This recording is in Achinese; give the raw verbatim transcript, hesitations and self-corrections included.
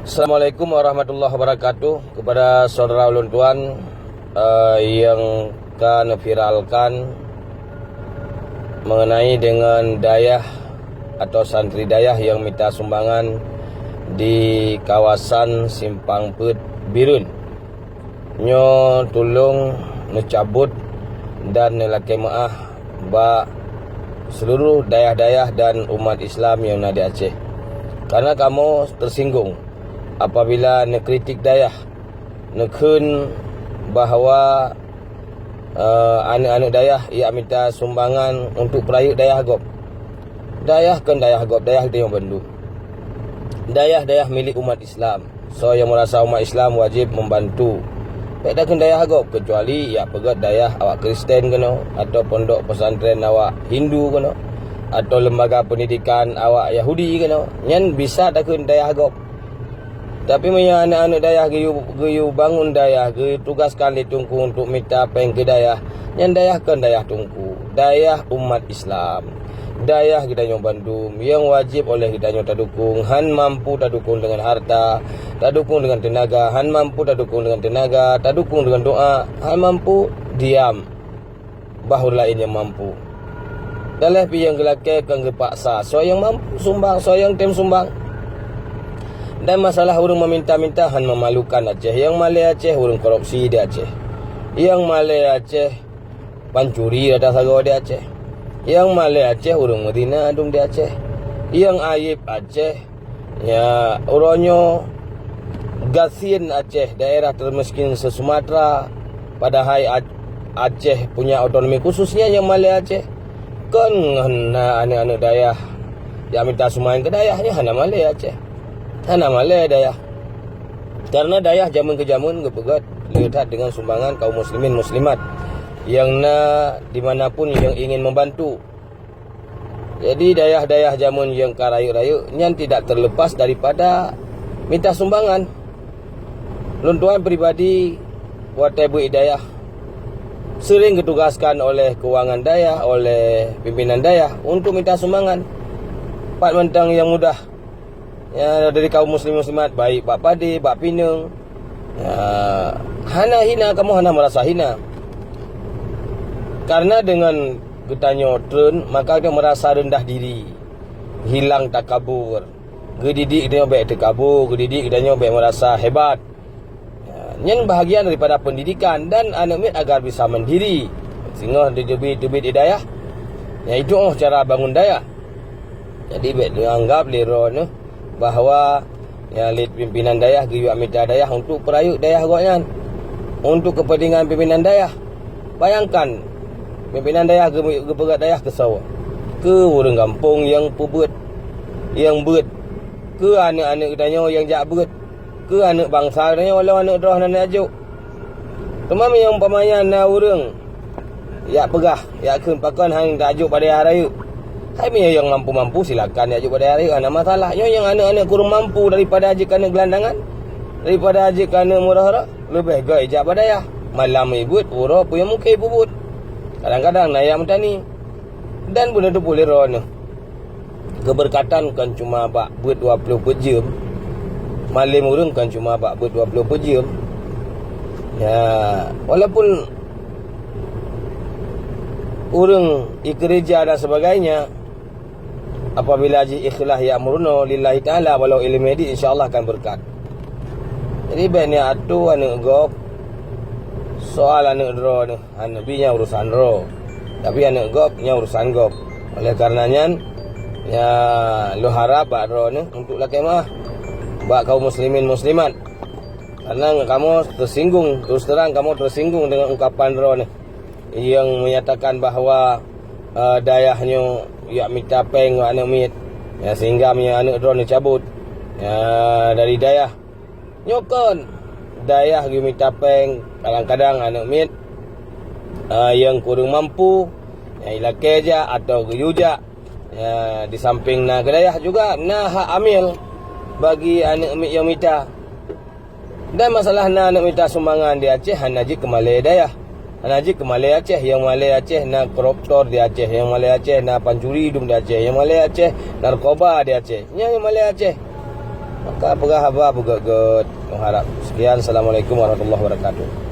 Assalamualaikum warahmatullahi wabarakatuh. Kepada saudara ulôn tuan, eh, yang ka neuviralkan mengenai dengan dayah atau santri dayah yang minta sumbangan di kawasan Simpang Peuet Bireuen. Nyoe tulông neucabut dan neulakée meuáh bak seluruh dayah-dayah dan umat Islam nyang na di Aceh. Karena kamoe teusinggung apabila neukritik dayah, neukheun bahwa, eh, aneuëk-aneuëk dayah jak mita sumbangan untuk peurayeuk dayah gob. Dayah kon dayah gob, dayah geutanyoe bandum. Dayah-dayah milék umat Islam. Soe nyang meurasa umat Islam wajéb membantu. Bék takheun dayah gob, keucuali jak peugét dayah awak Kristen keunoe, atau pondok pesantren awak Hindu keunoe, atau lembaga pendidikan awak Yahudi keunoe. Nyan bisa takheun dayah gob. Tapi meunyoe aneuëk-aneuëk dayah geuyue, geuyue bangon dayah, geutugaskan lé teungku untuk mita péng keu dayah, nyan dayah kon dayah teungku, dayah umat Islam. Dayah geutanyoe bandum nyang wajéb oleh geutanyoe tadukong, han mampu tadukong deungon hareuta, tadukong deungon teunaga, han mampu tadukong deungon teunaga, tadukong deungon doá, han mampu diam bah ureuëng laén nyang mampu. Dan lheueh pih nyang geulakée kon geupaksa, soe nyang mampu sumbang, soe nyang tem sumbang. Dan masalah ureuëng meminta-minta han memalukan Aceh. Nyang malée Aceh ureuëng korupsi di Aceh. Nyang malée Aceh pancuri rata sagoe di Aceh. Nyang malée Aceh ureuëng meuzina dum di Aceh. Nyang ayeb Aceh, ya, uroe nyoe gasien Aceh, daerah termiskin se-Sumatera, padahai Ac-, Aceh punya otonomi khususnya nyang malée Aceh. Kon ngon na aneuëk-aneuëk dayah jak mita sumbangan keu dayah, nyan hana malée Aceh. Hana malée dayah. Karena dayah jamén keu jamén geupeugét le that deungon sumbangan kaum muslimin muslimat nyang na di mana pun nyang ingin membantu. Jadi dayah-dayah jamén nyang ka rayeuk-rayeuk nyan tidak terlepas daripada mita sumbangan. Lôn tuan pribadi watée beuet dayah sering geutugaskan oleh keuangan dayah, oleh pimpinan dayah untuk mita sumbangan. Pat mantong nyang mudah, ya, dari kaum muslim muslimat, baik bak padé, bak pineung. Ya, hana hina, kamoe hana merasa hina. Karena dengan geutanyoe treun, maka geutanyoe merasa rendah diri, hilang takabur. Geudidik geutanyoe bék takabur, geudidik geutanyoe bék merasa hebat. Ya, nyan bahagian daripada pendidikan dan aneuëk miet agar bisa mandiri. Singoh diteubiet-teubiet di dayah, ya, itu oh cara bangun dayah. Jadi bék neuanggap lé droeneuh bahwa, ya, lé pimpinan dayah geuyue mita dayah untuk peurayeuk dayah gobnyan, untuk kepentingan pimpinan dayah. Bayangkan, pimpinan dayah geu-, geupeugét dayah keu soe? Keu ureuëng gampông nyang peubeuet, nyang beuet, keu aneuëk-aneuëk geutanyoe nyang jak beuet, keu aneuëk bansa geutanyoe, walau aneuëk droe hana neujok. Teuma meunyoe umpamanya na ureuëng jak peugah, jak kheun pakon hana tajok bak dayah rayeuk. Hai meunyoe nyang mampu-mampu silakan jak jok bak dayah rayeuk, hana masalah. Nyoe nyang aneuëk-aneuëk kureueng mampu daripada jeuet aneuëk geulandangan, daripada jeuet aneuëk murah-murah, leubeh gét jak bak dayah. Malam ibeuet, uroe pun nyang mungken ipubuet. Kadang-kadang na nyang meutani. Dan beuneuteupeu lé droeneuh. Keubeurkatan kon cuma bak beuet dua ploh peuet jeuem. Malém ureuëng kon cuma bak beuet dua ploh peuet jeuem. Ya, walaupun ureuëng ikeureuja dan sebagainya, apabila jih ikhlas jak meurunoe lillahi ta'ala, walau ileumé di, insya Allah akan beureukat. Jadi bék neuatô aneuëk gob soal aneuëk droeneuh. Aneuëk bi nyan urusan droe, tapi aneuëk gob nyan urusan gob. Oleh karena nyan, ya, lôn harab bak droeneuh untuk lakée meuáh bak kaum muslimin muslimat. Karena kamoe teusinggung, terus terang kamoe teusinggung dengan ungkapan droeneuh nyang menyatakan bahwa, eh, dayah nyoe jak mita péng ngon aneuëk miet, ya, sehingga meunyoe aneuëk droeneuh cabot, ya, dari dayah. Nyoe kon dayah geumita péng, kadang-kadang aneuëk miet, ah, nyang kureueng mampu, nyang ilakée jak atawa geuyue jak, ya, di sampéng na keu dayah juga na hak amil bagi aneuëk miet nyang mita. Dan masalah na aneuëk mita sumbangan di Aceh hana jeuet keu malée dayah. Hana jeuet keu malée Aceh, nyang malée Aceh na koruptor di Aceh, nyang malée Aceh na pancuri dum di Aceh, nyang malée Aceh narkoba di Aceh. Nyan nyang malée Aceh. Maka peugah haba beugét-gét. Meuharab. Sekian. Assalamualaikum warahmatullahi wabarakatuh.